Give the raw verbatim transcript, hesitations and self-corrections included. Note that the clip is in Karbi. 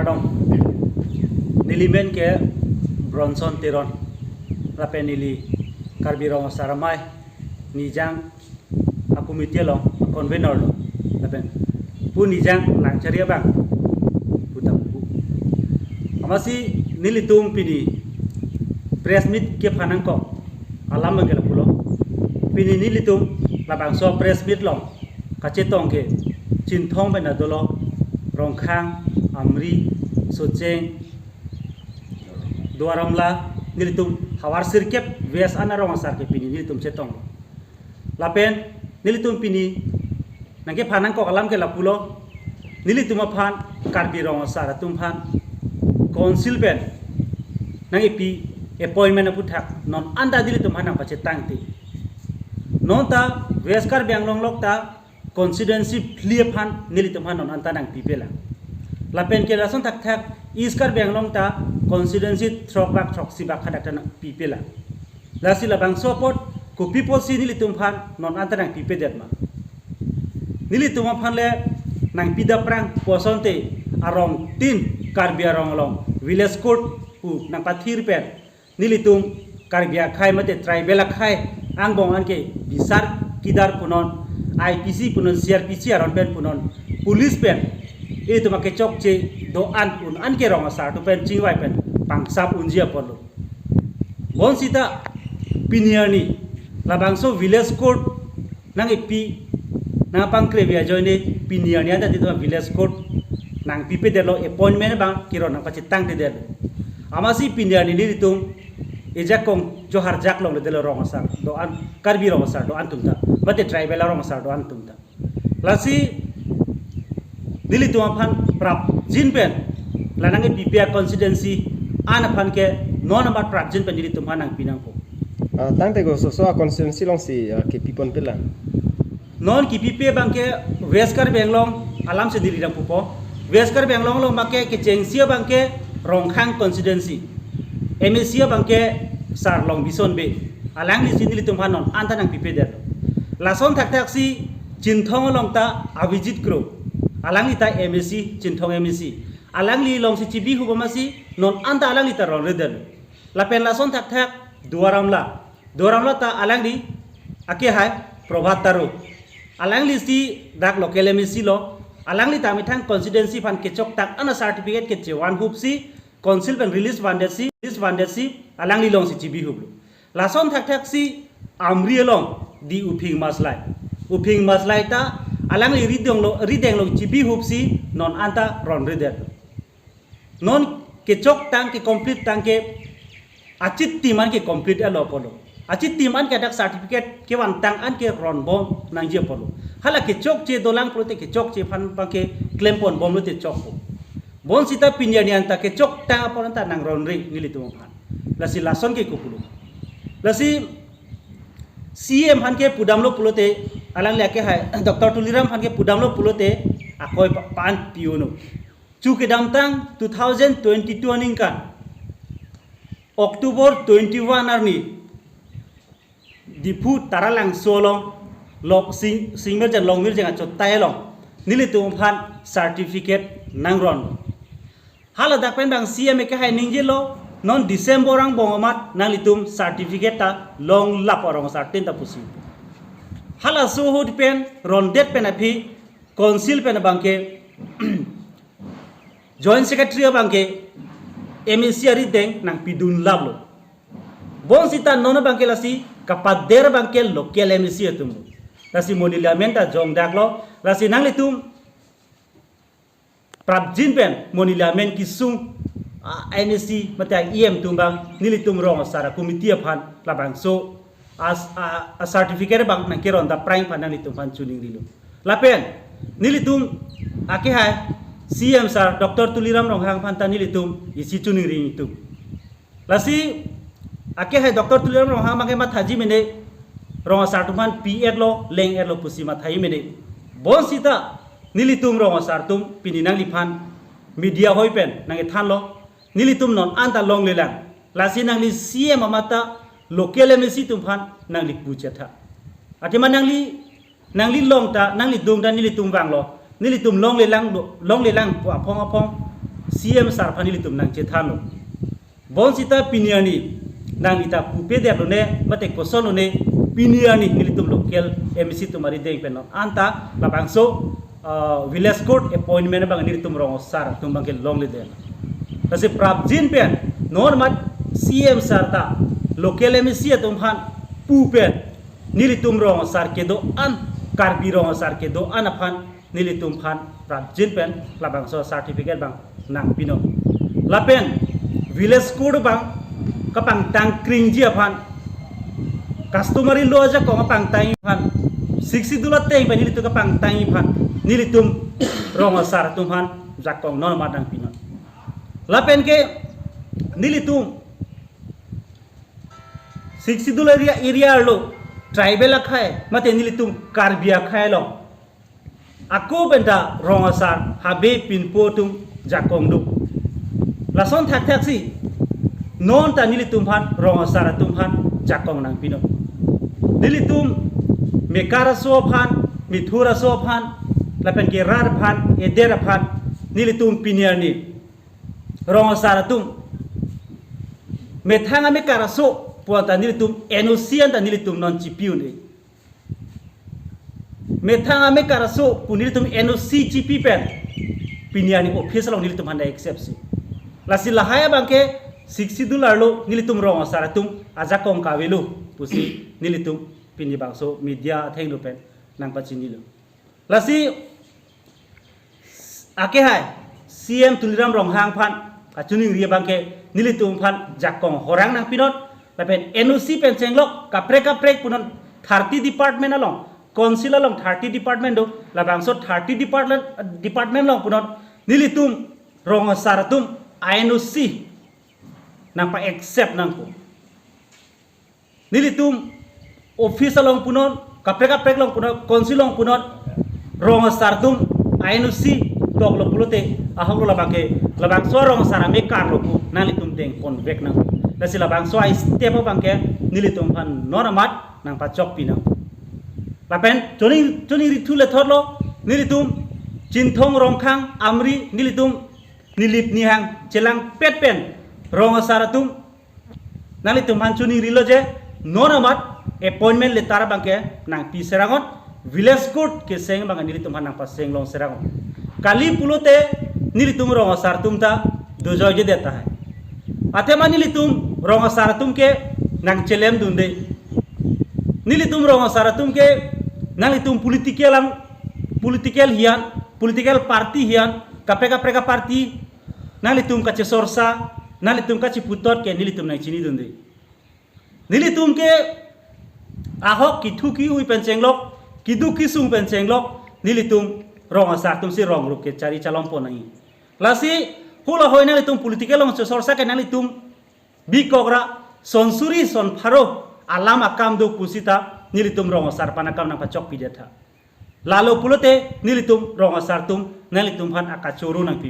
Kardom. Neli men ke Bronson Teron. Lapen neli Karbi Rong Asar Amei Nijang a-committee along convener lo. Lapen pu Nijang Langchari abang pu ta pu. Amatsi nelitum pini press meet kephan nangkok alam abang ke lapulo. Pini nelitum labangso press meet along kachetong ke Chinthong pen dolo, Rongkhang, Amri, Socheng, Duar Amla, nelitum havar sirkep West an arong asar ke pini nelitum chetong. Lapen nelitum pini nangkephan nangkok alam ke lapulo, nelitum aphan, Karbi Rong Asar atum aphan Council pen nangkipi appointment aputhak non anta nelitum aphan nangpachetangte. Non ta West Karbi Anglong along ta constituency phli aphan nelitum aphan non anta nangpipelang. Lapen ke lason thakthak East Karbi Anglong ta constituency throk bak throksi bak hadak ta nangpipelang. Lasi labangso apot kopi apotsi nelitum aphan non anta nangpipedet ma? Nelitum aphan le nangpida aphrang pu asonte arong tin Karbi arong along village court pu nangpathir pen nelitum Karbi akhei mate tribal akhei angbong anke bisar kidar punon, I P C punon, C R P C aron pen punon, police pen itum akechokche do-an un anke rong asar atum pen chingvai pen pangsap unji apotlo. Bonsita pini arni labangso village court nangkipi, nangpangkrevi ajoine pini arni anta nelitum village court nangpipedetlo, appointment abang kiron nangpachetangtedetlo. Amatsi pini arni nelitum ejakong Johar jak longledetlo rong asar do-an, Karbi rong asar do-an atum ta, mate tribal arong asar do-an atum ta. Lasi nelitum aphan prapjin pen la nangkepipe a-constituency an aphan ke non amat prapjin pen nelitum aphan nangpi nangpo. Ah, tangte ko so so a-constituency alongsi, ah, kepipon pelang? Non kipipe abang ke West Karbi Anglong alamsi neli nangpupo. West Karbi Anglong along abang ke kechengsi abang ke Rongkhang constituency, M A C abang ke Sar Longbison Bey. Alanglisi nelitum aphan non anta nangpipedetlo. Lason thakthaksi Chinthong along ta Abhijit Kro, alangli ta M A C, Chinthong M A C. Alangli alongsi chibihup amatsi non anta alangli ta ronredetlo. Lapen lason thakthak Duar Amla, Duar Amla ta alangli akehai Prabhat Taro, alanglisi dak local M A C lo. Alangli ta methang constituency aphan kechoktang an a-certificate kechevanhupsi council pen release vandetsi, release vandetsi alangli alongsi chibihuplo. Lason thakthaksi Amri along di Uphing Maslai, Uphing Maslai ta alangli ridenglo, ridenglo chibihupsi non anta ronredetlo. Non kechoktang ke-complete tang ke achitim an ke-complete alo apotlo. Achitim an ke dak certificate kevantang an ke ronbom nangji apotlo. Hala kechokche dolang pulote kechokche aphan abang ke klemponbomlote chokpo. Bonsita pini arni anta kechoktang apot anta nangronre nelitum aphan. Lasi lason ke kopilo. Lasi C M aphan ke pudamlo pulote, alangli akehai Doctor Tuliram aphan ke pudamlo pulote akoi pa-, pan piuno. Chu kedamtang two thousand twenty-two aningkan October twenty-one arni Diphu Taralangso along lok sing, Singmirjeng Longmirjeng achottai along nelitum aphan certificate nangron. Hala dak pen abang C M akehai ningjelo, non December angbong amat nanglitum certificate ta longlap arong asar tin ta pusi. Halaso ahut pen rondet pen aphi council pen abang ke Joint Secretary abang ke M A C arideng nangpidunlaplo. Bonsita non abang ke lasi kapader abang ke local M A C atum. Lasi monit amen ta jongdaklo, lasi nanglitum prapjin pen monit amen kesung a-M A C mate a-E M atum abang nelitum rong asar a-committee aphan labangso a, a, a-certificate abang nangkeron dapprang aphan nanglitum aphan choningrilo. Lapen nelitum akehai C M sir Doctor Tuliram Ronghang aphan ta nelitum isi choningri nelitum. Lasi akehai Doctor Tuliram Ronghang abang ke mathaji mene, rong asar atum aphan pi-etlo, leng-etlo pusi mathaji mene. Bonsita nelitum rong asar atum pini nangliphan media hoi pen nangkethanlo, nelitum non anta longlelang. Lasi nangli C M amat ta local M A C atum aphan nangli puchetha. Athema nangli, nangli long ta, nangli dung ta nelitum vanglo. Nelitum longlelang do, longlelang pu aphong aphong C M sir aphan nelitum nangchethanlo. Bonsita pini arni nangli ta pupe det lone, mate koson lone, pini arni nelitum local M A C atum arideng pen non anta labangso, uh, village court appointment abang nelitum rong asar atum abangke longledet. Lasi prapjin pen non mat C M sir ta local M A C atum aphan pu pen nelitum rong asar kedo-an, Karbi rong asar kedo-an aphan nelitum aphan prapjin pen labangso certificate abang nangpinon. Lapen village court abang kapangtang kringji aphan, customary law ajakong kapangtang aphan, Sixth Schedule ateng pen nelitum kapangtang aphan nelitum rong asar atum aphan jakong non mat nangpinon. Lapen ke nelitum Sixth Schedule area, area arlo tribal akhei, mate nelitum Karbi akhei along ako pen ta rong asar habe pinpo atum jakong do. Lason thakthak si non ta nelitum aphan rong asar atum aphan jakong nangpinon. Nelitum mekar aso aphan, mithur aso aphan, lapen ke rat aphan, eder aphan, nelitum pini arni rong asar atum methang amekar aso pu anta nelitum N O C anta nelitum non chipi un-e. Methang amekar aso pu nelitum N O C chipi pen pini arni office along nelitum aphan accept si. Lasi lahai abangke Sixth Schedule arlo nelitum rong asar atum ajakong kavelo pusi nelitum pini bangso media athengno pen nangpachinilo. Lasi akehai C M Tuliram Ronghang aphan kachiningri abangke nelitum aphan jakong horang nangpinon, lapen N O C pen chenglok kaprek kaprek punon, thirty department along, council along thirty department do, labangso thirty department, department along punon nelitum rong asar atum I N O C nangpa accept nangpo. Nelitum office along punon, kaprek kaprek along punon, council along punon, rong asar atum I N O C toklo pulote ahok lo labangke, labangso rong asar amekar lo pu nanglitum dengponvek nang. Lasi labangso a-step abangke nelitum aphan non amat nangpachokpi nang. Lapen choni choni rithu lethotlo, nelitum Chinthong, Rongkhang, Amri, nelitum Nilip Nihang chelangpet pen rong asar atum nanglitum aphan chiningrilo je non amat appointment letter abangke nangpi serangot, village court keseng abang nelitum aphan nangpaseng long serangot. Kali pulote nelitum rong asar atum ta dojoijedet tahai. Athema nelitum rong asar atum ke nangchelem dunde. Nelitum rong asar atum ke nanglitum political ang, political hian, political party hian, kaprek kaprek aparty nanglitum kachesorsa, nanglitum kacheputot ke nelitum nangchini dunde. Nelitum ke ahok kithu ki-ui pen chenglok, kiduk kisung pen chenglok, nelitum rong asar atum si rong rup kechari chalongpon nangji. Lasi hula hoi nanglitum political along chesorsa ke nanglitum bikok ra sonsuri sonpharo alam akam do pusita nelitum rong asar aphan akam nangpachokpidet tha. Lalo pulote nelitum rong asar atum nanglitum aphan akachoro nangpi.